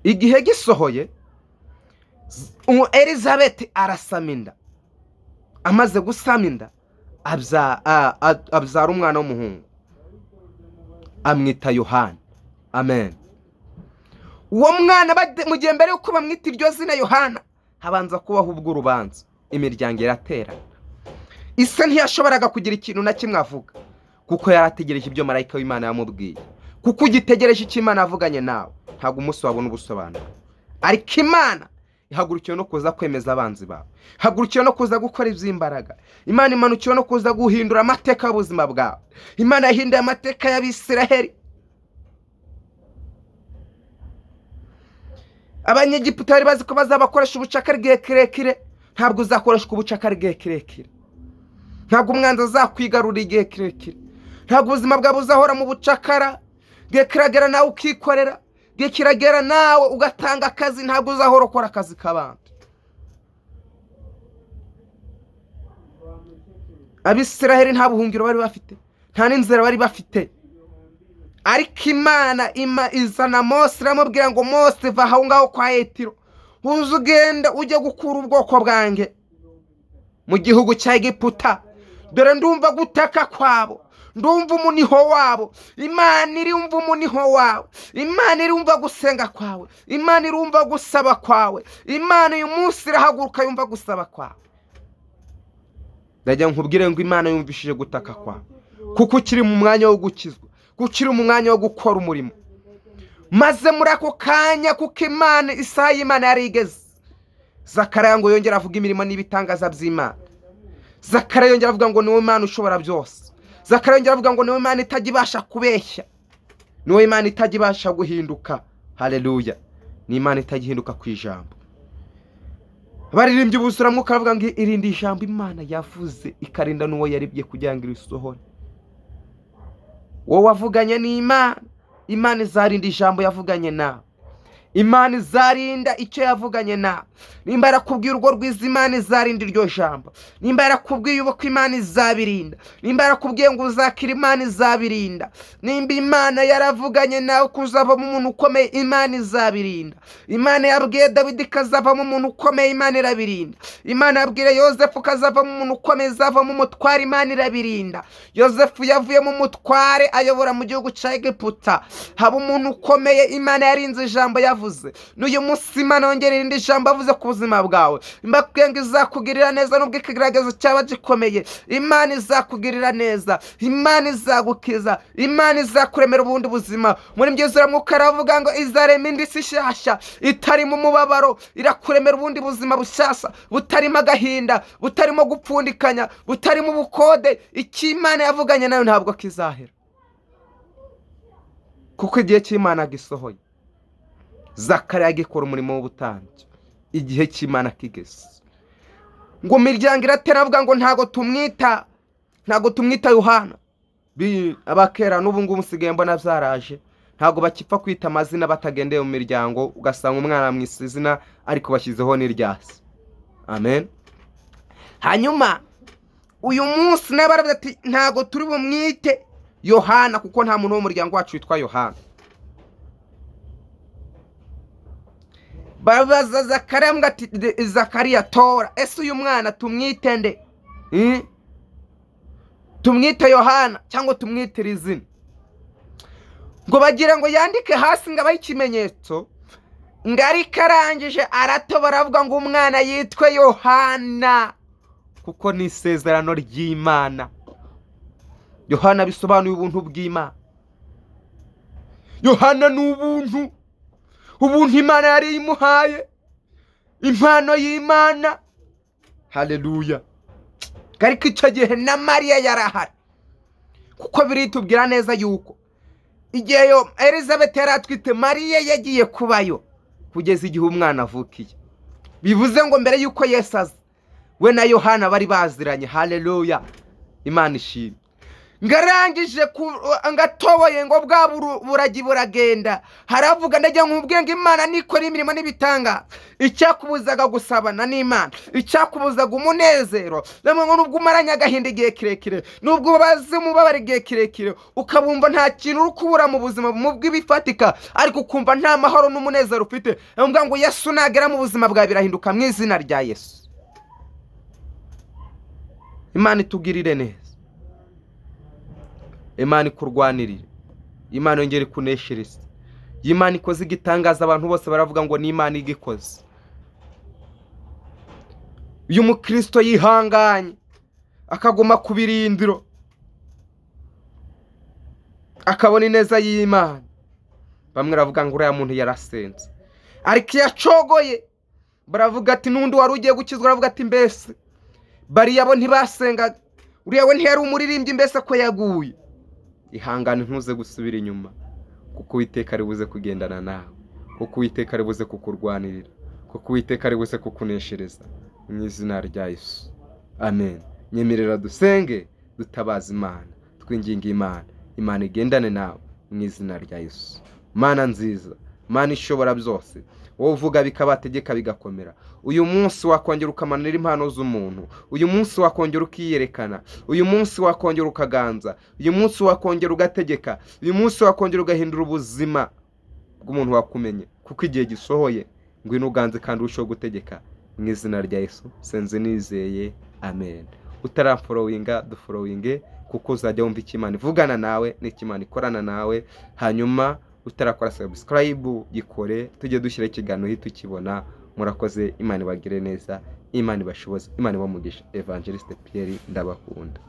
Igihe gisohoye, Elizabeth arasama inda. Amaze gusama inda, abyara umwana w'umuhungu, amwita Yohana. Amen. Uwo mwana, mu gihe mbere y'uko bamwita iryo zina Yohana, habanza kubaho ubw'urubanza, imiryango iraterana. Ise ntiyashoboraga kugira ikintu na kimwe avuga, kuko yari ategereje ibyo marayika w'Imana yamubwiye. Kuko ugitegereje icyo Imana yavuganye nawe, ntabwo umunsi wabona ubusobanuro. Ariko Imana ihagurukiwe no kuza kwemeza abanzi bawe, ihagurukiwe no kuza gukora iby'imbaraga. Imana imanukiwe no kuza guhindura amateka y'ubuzima bwawe. Imana yahinduye amateka y'Abisiraheli. Abanyegiputa bari bazi ko bazabakoresha ubucakara igihe kirekire. Ntabwo uzakoreshwa ubucakara igihe kirekire, ntabwo umwanzi azakwigarurira igihe kirekire, ntabwo ubuzima bwawe buzahora mu bucakara. Igihe kiragera nawe ukikorera, igihe kiragera nawe ugatanga akazi, ntabwo uzahora ukora akazi k'abandi. Abisiraheli nta buhungiro bari bafite, nta n'inzira bari bafite. Ariko Imana izana Mose, iramubwira ngo: "Mose, va aho ngaho kwa Yetiro, uze ugende ujye gukura ubwoko bwanjye mu gihugu cya Egiputa. Dore ndumva gutaka kwabo, ndumva umuniho wabo." Imana irumva umuniho wawe, Imana irumva gusenga kwawe, Imana irumva gusaba kwawe. Imana uyu munsi irahaguruka yumva gusaba kwawe. Ndagira nkubwire ngo Imana yumvishije gutaka kwawe, kuko ukiri mu mwanya wo gukizwa, kuko ukiri mu mwanya wo gukora umurimo. Maze muri ako kanya, kuko Imana, isaha y'Imana yari igeze, Zakariya ngo yongere avuga imirimo n'ibitangaza by'Imana. Zakariya yongera avuga ngo niwe Imana ushobora byose. Zakariya yongera avuga ngo niwe Imana itajya ibasha kubeshya, niwe Imana itajya ibasha guhinduka. Haleluya! Ni Imana itajya ihinduka ku ijambo. Abaririmbyi buzura mwuka bavuga ngo irinde ijambo Imana yavuze, ikarinda n'uwo yaribye kugira ngo irisohore. Wowe wavuganye n'Imana, Imana izarinda ijambo yavuganye nawe, Imana izarinda icyo yavuganye nawe. Nimba yarakubwiye urugo rwiza, Imana izarinda iryo jambo. Nimba yarakubwiye ubukwe, Imana izabirinda. Nimba yarakubwiye ngo uzakira, Imana izabirinda. Nimba Imana yaravuganye nawe ko uzavamo umuntu ukomeye, Imana izabirinda. Imana yabwiye Dawidi ko azavamo umuntu ukomeye, Imana irabirinda. Imana yabwiye Yosefu ko azavamo umuntu ukomeye, azavamo umutware, Imana irabirinda. Yosefu yavuyemo umutware, ayobora mu gihugu cya Egiputa, haba umuntu ukomeye. Imana yarinze ijambo yavuze. N'uyu munsi Imana yongera irindi ijambo yavuze ku buzima bwawe. Mbabwiye ngo izakugirira neza nubwo ikigeragezo cyaba gikomeye. Imana izakugirira neza, Imana izagukiza, Imana izakuremera ubundi buzima. Muri mwuka aravuga ngo izarema indi si nshyashya itarimo umubabaro. Irakuremera ubundi buzima bushyashya butarimo agahinda, butarimo gupfundikanya, butarimo ubukode. Icyo Imana yavuganye nayo ntabwo kizahera, kuko igihe cy'Imana gisohoye. Zakariya agikora umurimo w'ubutambyi, igihe cy'Imana kigeze, ngo imiryango iratera, avuga ngo ntabwo tumwita Yohana. Abakera n'ubu ngubu nsigaye mbona byaraje, ntabwo bakipfa kwita amazina batagendeye mu miryango. Ugasanga umwana amwise izina ariko bashyizeho n'iryasi. Amen. Hanyuma uyu munsi nawe baravuga ati: "Ntabwo turi bumwite Yohana, kuko nta muntu wo mu muryango wacu witwa Yohana." Babaza Zakariya ngo ati: "Zakariya, tora, ese uyu mwana tumwite nde? Tumwite Yohana cyangwa tumwite iri zina?" Ngo bagira ngo yandike hasi ngo abahe ikimenyetso. Ngo ariko arangije aratobora, avuga ngo umwana yitwe Yohana, kuko ni isezerano ry'Imana. Yohana bisobanuye ubuntu bw'Imana. Yohana ni ubuntu, ubuntu Imana yari imuhaye, impano y'Imana. Haleluya! Ariko icyo gihe na Mariya yarahari, kuko biritubwira neza yuko igihe yo Elizabeth yari atwite, Mariya yagiye kubayo kugeza igihe umwana avukiye. Bivuze ngo mbere y'uko Yesu aza, we na Yohana bari baziranye. Haleluya! Imana ishimwe. Ngarangije ngatoboye ngo bwa buragi buragenda. Haravuga, ndagira ngo ubwenge Imana nikora imirimo n'ibitanga. Icyakubuzaga gusabana n'Imana, icyakubuzaga umunezero, namwe nubwo umaranye agahinda igihe kirekire, nubwo ubaze umubabaro igihe kirekire, ukabumva nta kintu uri kubura mu buzima mu bw'ibifatika, ariko ukumva nta mahoro n'umunezero ufite, ndavuga ngo Yesu nagera mu buzima bwawe birahinduka mu izina rya Yesu. Imana itugirire neza, Imana ikurwanirire, Imana yongere ikuneshereze. Iyo Imana ikoze igitangaza, abantu bose baravuga ngo ni Imana igikoze. Uyu mukristo yihanganye akaguma ku birindiro, akabona ineza y'Imana, bamwe baravuga ngo uriya muntu yarasenze. Ariko iyo acogoye, baravuga ati n'undi wari ugiye gukizwa aravuga ati mbese bariya bo ntibasengaga, uriya we ntiyari umuririmbyi, mbese ko yaguye? Ihangane, ntuze gusubira inyuma, kuko Uwiteka ari buze kugendana nawe, kuko Uwiteka ari buze kukurwanirira, kuko Uwiteka ari buze kukuneshereza mu izina rya Yesu, amen. Nyemerera dusenge, dutabaza Imana, twinginga Imana. Imana igendane nawe mu izina rya Yesu. Mana nziza, Mana ishobora byose, wowe uvuga bikabategeka bigakomera, uyu munsi wakongera ukamanura impano z'umuntu, uyu munsi wakongera ukiyerekana, uyu munsi wakongera ukaganza, uyu munsi wakongera ugategeka, uyu munsi wakongera ugahindura ubuzima bw'umuntu wakumenye, kuko igihe gisohoye. Ngwino uganze kandi urusheho gutegeka mu izina rya Yesu. Senze nizeye, amen. Utaramfollowinga, dufollowinge, kuko uzajya wumva icyo Imana ivugana nawe n'icyo Imana ikorana nawe. Hanyuma utarakora subscribe, gikore, tujye dushyira ikiganiro uhite ukibona. Murakoze, Imana ibagire neza, Imana ibashoboze, Imana ibamugisha. Evangeliste Pierre, ndabakunda.